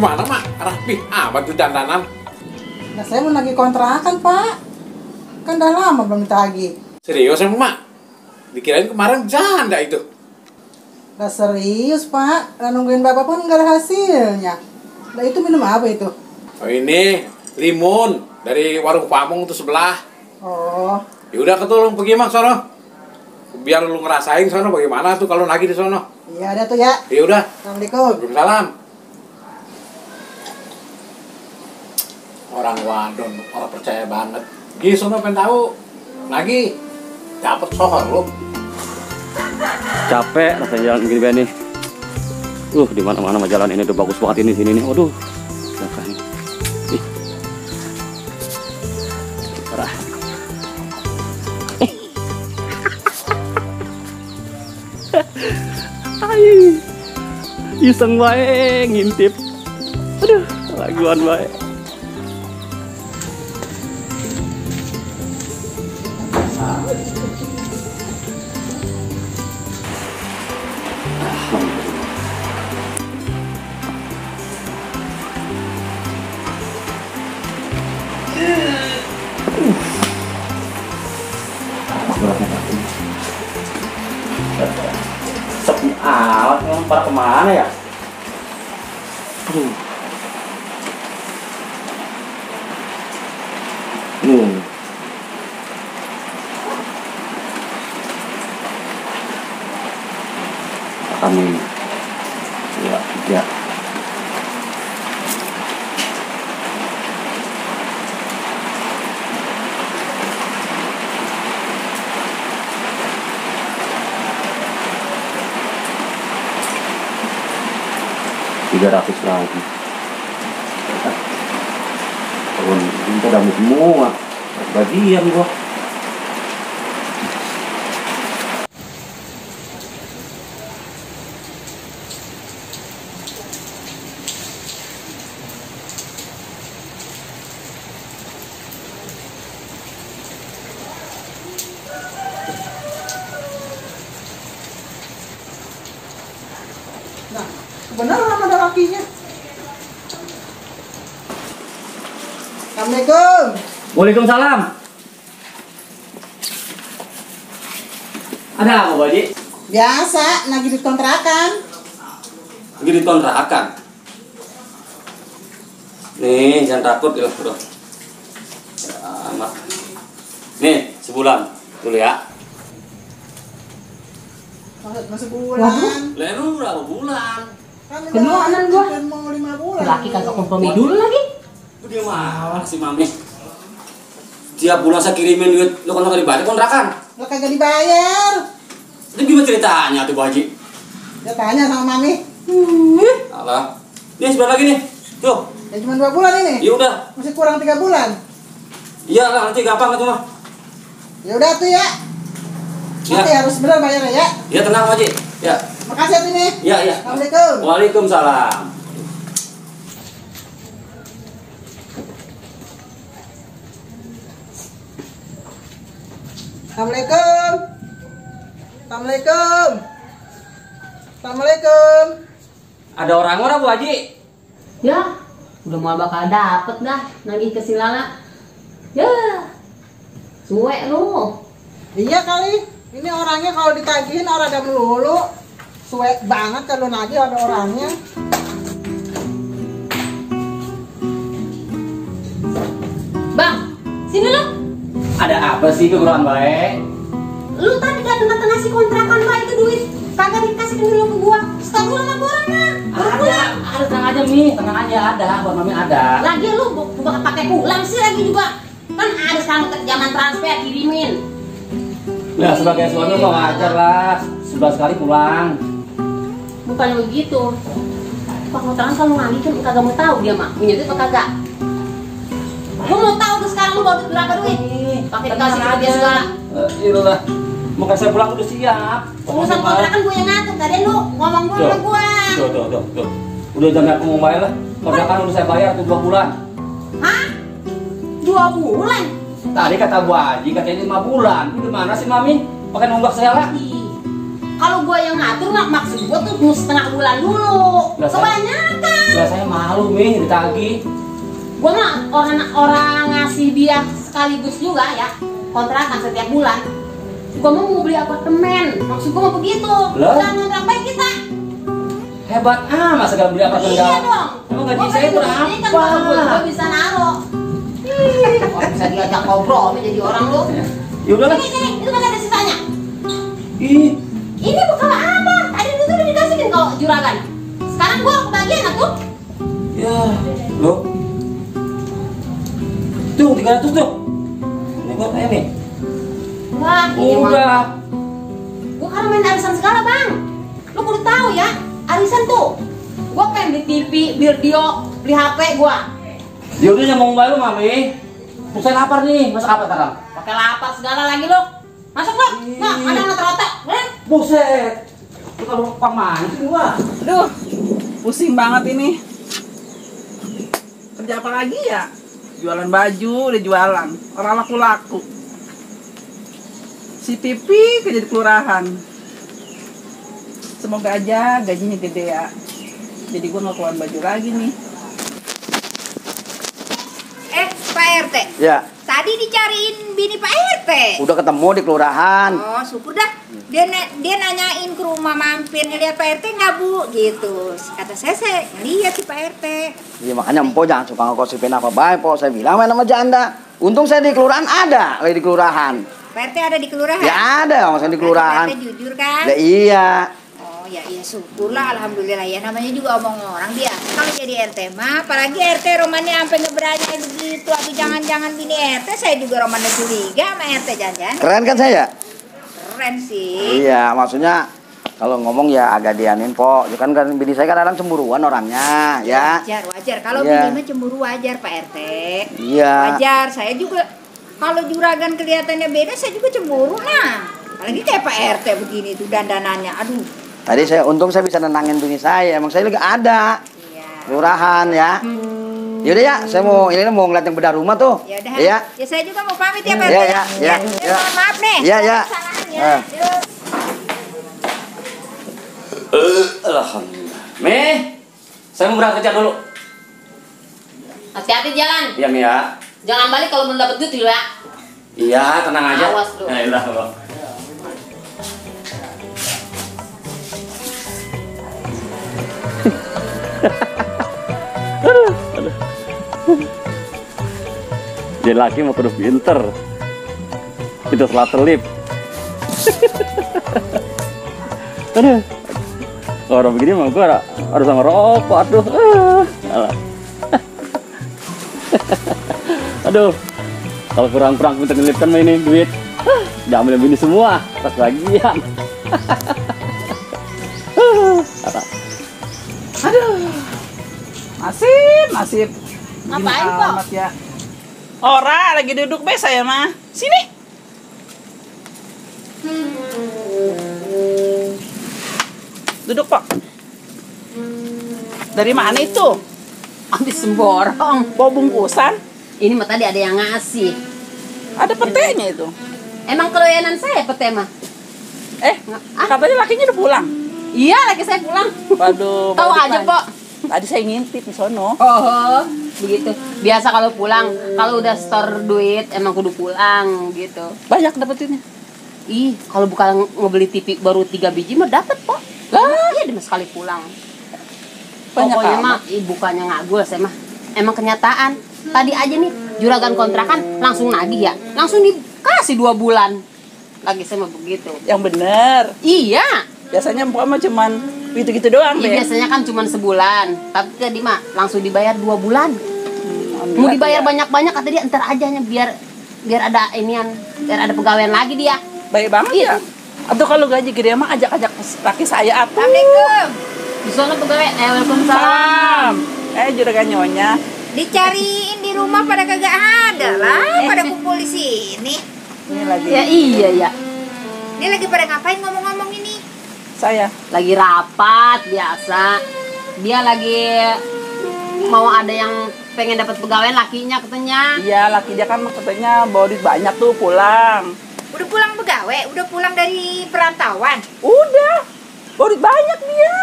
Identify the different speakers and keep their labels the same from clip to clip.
Speaker 1: Kemana mak? Rapi amat tuh dandanan.
Speaker 2: Nah, saya mau nagih kontrakan, Pak. Kan udah lama belum ditagih.
Speaker 1: Serius emang mak? Dikirain kemarin janda itu.
Speaker 2: Nah, serius, Pak. Nah, nungguin Bapak pun nggak ada hasilnya. Nah, itu minum apa itu?
Speaker 1: Oh ini limun dari warung Pamung tuh sebelah.
Speaker 2: Oh,
Speaker 1: Yaudah ketulung pergi mak sono. Biar lu ngerasain sono bagaimana tuh kalau nagih di sono.
Speaker 2: iya ada tuh ya.
Speaker 1: Yaudah.
Speaker 2: Assalamualaikum.
Speaker 1: Waalaikumsalam. Orang wadon, orang percaya banget. Gih sono pengen tahu. Lagi dapet sohor lu.
Speaker 3: Capek rasanya jalan begini nih. Di mana-mana mah jalan ini udah bagus banget ini sini nih. Waduh. Belakang. Ih. Parah. Hai. Iseng bae ngintip. Aduh, laguan bae. Sepi amat, memang pada kemana ya? Kami ya. $300 lagi. Tahun ini udah semua. Bagian gua.
Speaker 2: Nah, kebenaran ada lakinya. Assalamualaikum.
Speaker 3: Waalaikumsalam. Ada apa, Pak Haji?
Speaker 2: Biasa, nagih di kontrakan.
Speaker 3: Lagi di kontrakan. Nih, jangan takut ya, bro. Ya, amat. Nih, sebulan dulu ya.
Speaker 2: Masuk bulan.
Speaker 3: Lalu berapa bulan?
Speaker 2: Kan
Speaker 4: Kenuaan gua.
Speaker 2: kan mau 5 bulan.
Speaker 4: Laki kagak kompromi dulu lagi.
Speaker 3: Dia malah si Mami. Tiap bulan saya kirimin duit, lu kan kagak dibalik kontrakan.
Speaker 2: Lo kagak dibayar.
Speaker 3: Itu gimana ceritanya tuh, Pak Haji?
Speaker 2: Dia tanya sama Mami.
Speaker 3: Alah. Nih, sebentar lagi nih. Tuh.
Speaker 2: Ya cuma 2 bulan ini.
Speaker 3: Ya udah.
Speaker 2: Masih kurang 3 bulan.
Speaker 3: Iya lah, nanti gampang itu mah.
Speaker 2: Ya udah tuh ya. Nanti
Speaker 3: Ya.
Speaker 2: harus benar bayarnya ya.
Speaker 3: Ya tenang, Pak Haji. Ya.
Speaker 2: Makasih ya ini.
Speaker 3: Ya, ya.
Speaker 2: Assalamualaikum.
Speaker 3: Waalaikumsalam.
Speaker 2: Assalamualaikum. Assalamualaikum. Assalamualaikum.
Speaker 3: Ada orang-orang, Bu Haji?
Speaker 4: Ya, udah mau bakal dapet dah nagih ke si Lala. Ya, suwe lu.
Speaker 2: Iya kali. Ini orangnya kalau ditagihin orang ada melulu. Suwe banget kalau nagih ada orangnya.
Speaker 4: Bang, sini lu.
Speaker 3: Ada apa sih kekurangan baik?
Speaker 4: Lu tadi datang-datang ngasih kontrakan Mbak itu duit. Kagak dikasih dulu ke gua. Stop dulu sama gua orangnya.
Speaker 3: Ada, tenang aja Mi, tenang aja ada, buat Mami ada.
Speaker 4: Lagi lu bukan pakai pulang sih lagi juga. Kan ada sekarang zaman transfer kirimin.
Speaker 3: Nah, sebagai suami mau ngajar lah, 11 kali pulang.
Speaker 4: Bukannya begitu. Pak kontrakan kalau nagih kan kagak mau tahu dia mah punya duit apa kagak. Gua mau tahu tuh sekarang lu bawa duit berapa duit. Pakai dikasih ke dia segala.
Speaker 3: Itulah. Makanya saya pulang udah siap.
Speaker 4: Urusan kontrakan gue yang ngatur, tadi lu ngomong dulu sama gue.
Speaker 3: Tuh. Udah jam aku mau bayar lah. Kontrakan udah saya bayar tuh 2 bulan.
Speaker 4: Hah? 2 bulan?
Speaker 3: Tadi kata Bu Haji katanya 5 bulan. Itu mana sih Mami? Pakai nombak saya lah.
Speaker 4: Ih, kalau gue yang ngatur mah maksud gua tuh nunggu setengah bulan dulu.
Speaker 3: Lah,
Speaker 4: Kebanyakan.
Speaker 3: Ya saya malu Mi ditagih.
Speaker 4: Gua mah orang ngasih dia sekaligus juga ya kontrakan setiap bulan. Gua mau beli apartemen, maksud gua mau begitu.
Speaker 3: Lah?
Speaker 4: Jangan ngontrak baik kita.
Speaker 3: Hebat masa gak beli apartemen
Speaker 4: Iya
Speaker 3: dalam?
Speaker 4: dong.
Speaker 3: Emang gaji
Speaker 4: Gua
Speaker 3: saya
Speaker 4: kan
Speaker 3: berapa?
Speaker 4: ini kan gua bisa naruh. Orang bisa diajak ngobrol jadi orang lu.
Speaker 3: Ya udahlah.
Speaker 4: Sini, itu kan ada sisanya.
Speaker 3: Ih,
Speaker 4: Ini bekal apa? Tadi itu udah dikasihin kalau juragan. Sekarang gua kebagian atuh.
Speaker 3: ya, loh. Tuh 300 tuh. Ini buat saya nih.
Speaker 4: Wah, ini mah.
Speaker 3: Udah.
Speaker 4: Gua kan main arisan segala, Bang. Lu kudu tahu ya, arisan tuh. Gua pengen beli TV, video, beli HP gua.
Speaker 3: Ya udah nyambung baru Mami. Saya lapar nih, masak apa sekarang?
Speaker 4: Pakai lapar segala lagi lu. Masuk lu. Nah, ada yang ngeterotok.
Speaker 3: Buset. Itu kalau pang mancing gua.
Speaker 2: Aduh, pusing banget ini. Kerja apa lagi ya? Jualan baju, udah jualan. Orang laku-laku. Si Pipi kerja di kelurahan. Semoga aja gajinya gede ya. Jadi gue nggak keluar baju lagi nih.
Speaker 5: Pak RT,
Speaker 6: Ya,
Speaker 5: tadi dicariin bini Pak RT.
Speaker 6: udah ketemu di kelurahan.
Speaker 5: Oh, syukur dah. Dia nanyain ke rumah mampir ngeliat Pak RT nggak Bu gitu. Kata saya ngeliat si Pak RT.
Speaker 6: Iya makanya empo jangan suka ngegosipin apa baik, po. Saya bilang main sama janda. Untung saya di kelurahan ada, lagi di kelurahan.
Speaker 5: Pak RT ada di kelurahan?
Speaker 6: Ya ada, maksudnya di kelurahan.
Speaker 5: Pak RT jujur kan?
Speaker 6: Ya iya.
Speaker 5: Oh ya syukurlah, alhamdulillah ya, namanya juga omong orang biasa kalau jadi RT mah, apalagi RT romannya sampai ngeberani begitu. Atau jangan-jangan bini RT, saya juga romannya curiga sama RT jangan.
Speaker 6: Keren kan saya?
Speaker 5: Keren sih.
Speaker 6: Iya, maksudnya kalau ngomong ya agak dianin, po. Ya kan bini saya kadang cemburuan orangnya, ya.
Speaker 5: Wajar. Kalau
Speaker 6: Iya.
Speaker 5: bini mah cemburu wajar Pak RT.
Speaker 6: Iya.
Speaker 5: Wajar, saya juga kalau juragan kelihatannya beda, saya juga cemburu nah. Apalagi kayak Pak RT begini tuh dandanannya, aduh.
Speaker 6: Tadi untung saya bisa nenangin bini saya. Emang saya lagi ada.
Speaker 5: Iya.
Speaker 6: Kelurahan ya. Yaudah ya, saya mau ngeliat yang bedah rumah tuh.
Speaker 5: Ya udah.
Speaker 6: Iya.
Speaker 5: Ya saya juga mau pamit ya Pak RT.
Speaker 6: Iya, iya, iya,
Speaker 5: Ya,
Speaker 6: iya.
Speaker 5: mohon maaf nih.
Speaker 6: Iya, iya.
Speaker 5: Kesalahan ya. Yuk.
Speaker 3: Alhamdulillah. Mi, saya mau berangkat kerja dulu.
Speaker 4: Hati-hati jalan.
Speaker 3: Iya Mi ya.
Speaker 4: Jangan balik kalau belum dapat duit lu ya.
Speaker 3: Iya, tenang aja.
Speaker 4: Awas lu.
Speaker 3: Ya udah, Bang. Jadi laki mau kudu pinter. Pinter selat selip. Aduh. Orang begini mah gua harus ngerokok. Aduh. Alah. Aduh. Kalau kurang-kurang pinter ngelipkan mah ini duit. Diambil bini semua. Pas bagian.
Speaker 2: Aduh, nasib.
Speaker 4: Ngapain,
Speaker 2: Gini
Speaker 4: Pok?
Speaker 2: amat ya. Ora, lagi duduk be saya mah. Sini. Duduk, Pak. Dari mana itu?
Speaker 4: Habis semborong.
Speaker 2: Bawa bungkusan?
Speaker 4: Ini mah tadi ada yang ngasih.
Speaker 2: Ada petenya itu.
Speaker 4: Emang keloyanan saya pete mah.
Speaker 2: Katanya lakinya udah pulang.
Speaker 4: Iya, lagi saya pulang.
Speaker 2: Waduh,
Speaker 4: Tahu
Speaker 2: balik
Speaker 4: aja,
Speaker 2: lagi.
Speaker 4: Pok.
Speaker 2: Tadi saya ngintip di sono.
Speaker 4: Oh, begitu. Biasa kalau pulang, kalau udah store duit emang kudu pulang gitu.
Speaker 2: Banyak dapetinnya.
Speaker 4: Ih, kalau bukan ngebeli TV baru 3 biji mah dapat, Pok.
Speaker 2: Lah,
Speaker 4: Iya, dia mah sekali pulang.
Speaker 2: banyak
Speaker 4: Pokoknya mah
Speaker 2: amat.
Speaker 4: bukannya ngagul saya mah. Emang kenyataan. Tadi aja nih juragan kontrakan langsung nagih ya. Langsung dikasih 2 bulan. Lagi saya mah begitu.
Speaker 2: Yang bener.
Speaker 4: Iya.
Speaker 2: Biasanya empok mah cuman gitu-gitu doang
Speaker 4: Iya,
Speaker 2: deh.
Speaker 4: biasanya kan cuma sebulan. Tapi tadi mah langsung dibayar 2 bulan. Mau dibayar banyak-banyak kata dia entar aja nya biar ada inian, biar ada pegawaian lagi dia.
Speaker 2: Baik banget
Speaker 4: Iya.
Speaker 2: ya. Atau kalau gaji gede mah ajak-ajak laki saya atuh.
Speaker 5: Assalamualaikum.
Speaker 4: Di sana pegawai, waalaikumsalam.
Speaker 2: Salam. Juragan nyonya.
Speaker 5: Dicariin di rumah pada kagak ada lah, pada kumpul di sini.
Speaker 2: Ini lagi
Speaker 4: Ya iya ya.
Speaker 5: Dia lagi pada ngapain ngomong-ngomong ini?
Speaker 2: saya.
Speaker 4: Lagi rapat biasa. Dia lagi mau ada yang pengen dapat pegawai lakinya katanya.
Speaker 2: Iya, laki dia kan katanya bawa duit banyak tuh pulang.
Speaker 5: Udah pulang pegawai, udah pulang dari perantauan.
Speaker 2: Udah. Duit banyak dia.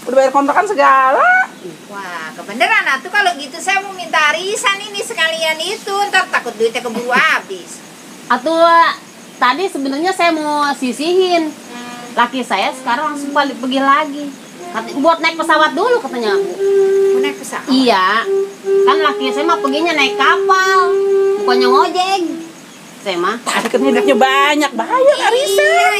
Speaker 2: Udah bayar kontrakan segala.
Speaker 5: Wah, kebenaran atuh kalau gitu saya mau minta arisan ini sekalian itu, ntar takut duitnya keburu habis.
Speaker 4: Atuh, tadi sebenarnya saya mau sisihin. Laki saya sekarang langsung balik pergi lagi. Buat naik pesawat dulu katanya.
Speaker 5: Mau naik pesawat?
Speaker 4: Iya, kan laki saya mah perginya naik kapal, bukannya ngojek. Saya mah
Speaker 2: Tadi kan duitnya banyak, bayar arisan.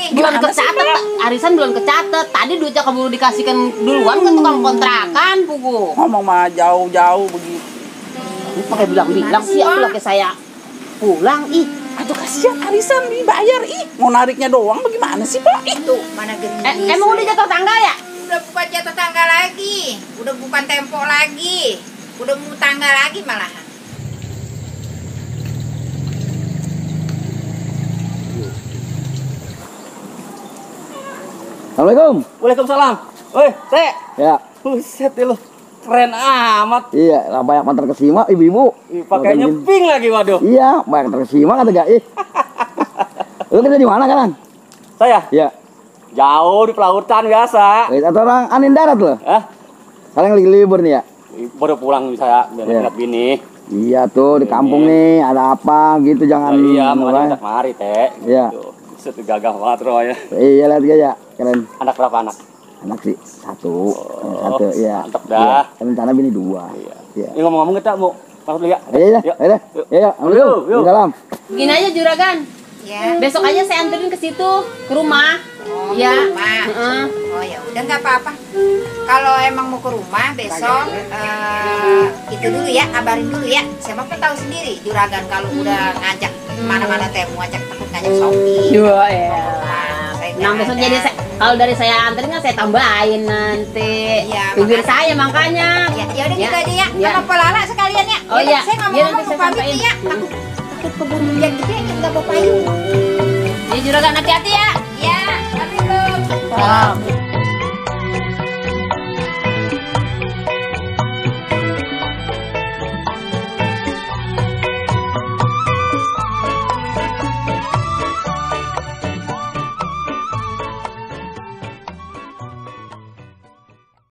Speaker 4: belum
Speaker 2: Gimana sih,
Speaker 4: kecatet, Pak. Arisan belum kecatet. Tadi duitnya kamu dikasihkan duluan ke tukang kontrakan, Pugu.
Speaker 2: Ngomong mah jauh-jauh begitu.
Speaker 4: Ini pakai bilang-bilang sih aku laki saya pulang. Ih,
Speaker 2: Aduh kasihan arisan dibayar. Mau nariknya doang bagaimana sih, Pak?
Speaker 5: Tuh, mana gerimis.
Speaker 4: emang udah jatuh tangga ya?
Speaker 5: Udah bukan jatuh tangga lagi, udah bukan tempo lagi, udah mau tangga lagi malahan.
Speaker 6: Assalamualaikum.
Speaker 3: Waalaikumsalam. Woi, Teh.
Speaker 6: Ya.
Speaker 3: Buset lu. Keren amat.
Speaker 6: Iya, lah banyak mantar kesima ibu-ibu.
Speaker 3: Pakainya pink lagi, waduh.
Speaker 6: Iya, banyak mantar kesima kata gak ih. Lu kerja di mana kan?
Speaker 3: Saya
Speaker 6: Iya.
Speaker 3: jauh di pelautan biasa.
Speaker 6: Atau orang angin darat loh.
Speaker 3: Hah?
Speaker 6: Sekarang lagi libur nih ya.
Speaker 3: Baru pulang saya biar
Speaker 6: Iya.
Speaker 3: lihat bini.
Speaker 6: Iya tuh di kampung nih ada apa gitu jangan.
Speaker 3: Iya,
Speaker 6: apa.
Speaker 3: makanya mari, Teh.
Speaker 6: Iya.
Speaker 3: Tuh, buset gagah banget roh ya.
Speaker 6: Iya lihat gaya keren.
Speaker 3: Anak berapa anak?
Speaker 6: Anak sih satu, satu iya.
Speaker 3: Mantap dah.
Speaker 6: Iya. Rencana bini dua.
Speaker 3: Iya.
Speaker 6: Iya.
Speaker 3: Ini ngomong-ngomong kita mau masuk dulu ya.
Speaker 6: Iya, iya,
Speaker 3: Yuk.
Speaker 6: iya, iya,
Speaker 3: Yuk, yuk.
Speaker 6: Salam.
Speaker 4: Gini aja Juragan.
Speaker 5: Ya.
Speaker 4: Besok aja saya anterin ke situ, ke rumah.
Speaker 5: Oh,
Speaker 4: Ya.
Speaker 5: ke rumah.
Speaker 4: Heeh.
Speaker 5: Oh ya udah nggak apa-apa. Kalau emang mau ke rumah besok itu dulu ya, kabarin dulu ya. Saya mah kan tahu sendiri juragan kalau udah ngajak mana-mana teh mau ngajak takut ngajak shopping.
Speaker 4: Iya, ya.
Speaker 5: Saya
Speaker 4: Nah,
Speaker 5: nggak
Speaker 4: besok
Speaker 5: ada.
Speaker 4: jadi kalau dari saya anterin kan saya tambahin nanti.
Speaker 5: Iya,
Speaker 4: Bibir
Speaker 5: makanya.
Speaker 4: saya makanya.
Speaker 5: Ya udah gitu aja ya.
Speaker 4: Ya.
Speaker 5: Sama Pelala sekalian ya.
Speaker 4: Oh,
Speaker 5: Yaudah,
Speaker 4: iya.
Speaker 5: Saya
Speaker 4: Iya,
Speaker 5: ngomong-ngomong
Speaker 4: nanti
Speaker 5: mau
Speaker 4: saya
Speaker 5: pamit
Speaker 4: sampaikan.
Speaker 5: nih ya. Takut keburu hujan gede nggak bawa payung.
Speaker 4: Jadi Juragan hati-hati ya.
Speaker 5: Ya, tapi belum.
Speaker 4: Salam.